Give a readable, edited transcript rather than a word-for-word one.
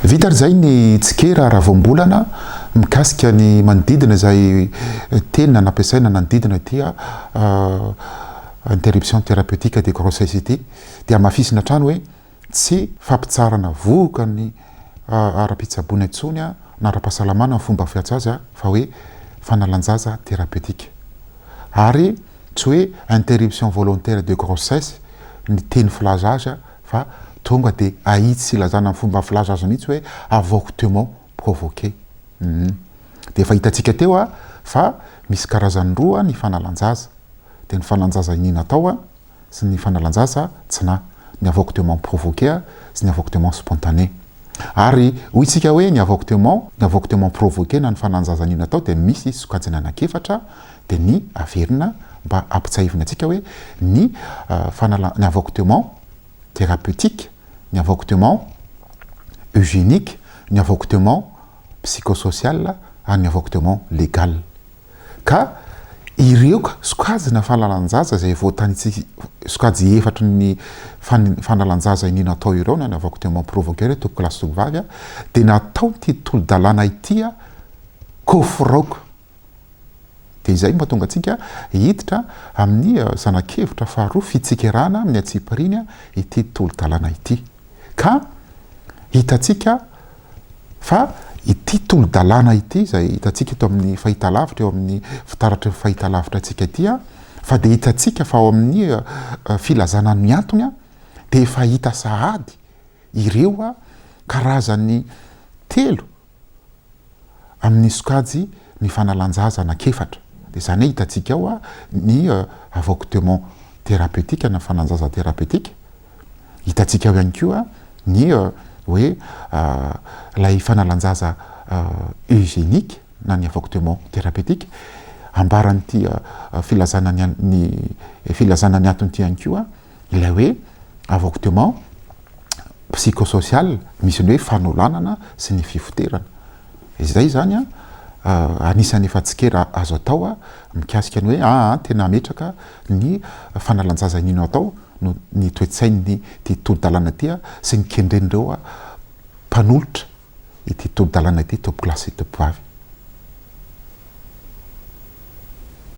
Vita ary izay ny tsikera ara-voambolana mikasika ny manodidina izay teny nampiasaina nanodidina ity interruption thérapeutique de grossesse ity. Dia hamafisina hatrany hoe tsy fampitsaharana vohoka ny ara-pitsaboana intsony na ara-pahasalamana ny fomba fiantso azy fa hoe fanalan-jaza thérapeutique. Ary tsy hoe interruption volontaire de grossesse ny teny filaza azy fa tonga dia ahitsy sy ilazana ny fomba filaza azy mihitsy hoe avortement provoqué. Hum. Dia efa hitantsika teo fa misy karazany roa ny fanalan-jaza. Dia ny fanalan-jaza iniana atao sy ny fanalan-jaza tsy nahy. Ny avortement provoqué sy ny avortement spontané. Ary hoy isika hoe ny avortement, ny avortement provoqué na ny fanalan-jaza iniana atao dia misy sokajiny anankiefatra dia ny averina mba hampitsahivina antsika hoe ny fanala, ny avortement thérapeutique, ny avortement eugénique, ny avortement psychosocial ary ny avortement légal. Ka ireo sokajina fanalan-jaza izay voatanitsika, sokajy efatry ny fanalan-jaza iniana atao ireo na ny avortement provoqué ireo tompokolahy sy tompovavy dia nataon'ity tolo-dalàna ity kofiraoka. Dia izay no mahatonga antsika hiditra amin'ny zana-kevitra faharoa fitsikerana amin'ny antsipiriany ity tolo-dalàna ity. Ka hitantsika fa ity tolo-dalàna ity izay hitantsika eto amin'ny fahitalavitra, eo amin'ny fitaratry ny fahitalavitra antsika ity, fa dia hitantsika fa ao amin'ny filazana ny antony dia efa hita sahady ireo karazany telo amin'ny sokajy ny fanalan-jaza anankiefatra. Dia izany hoe hitantsika ao ny avortement thérapeutique na fanalan-jaza thérapeutique, hitantsika ao ihany koa ny hoe ilay fanalan-jaza eugénique na ny avortement thérapeutique, ambaran'ity filazana ny filazana ny antony ity ihany koa ilay hoe avortement psychosocial, misy ny hoe fanolanana sy ny fifoterana. Izay izany an, anisan'ny efa tsikera azo atao mikasika ny hoe aa tena hametraka ny fanalan-jaza iniana atao no ny toe-tsain'ny ity tolo-dalàna ity sy ny kendren'ireo mpanolotra ity tolo-dalàna ity tompokolahy sy tompovavy.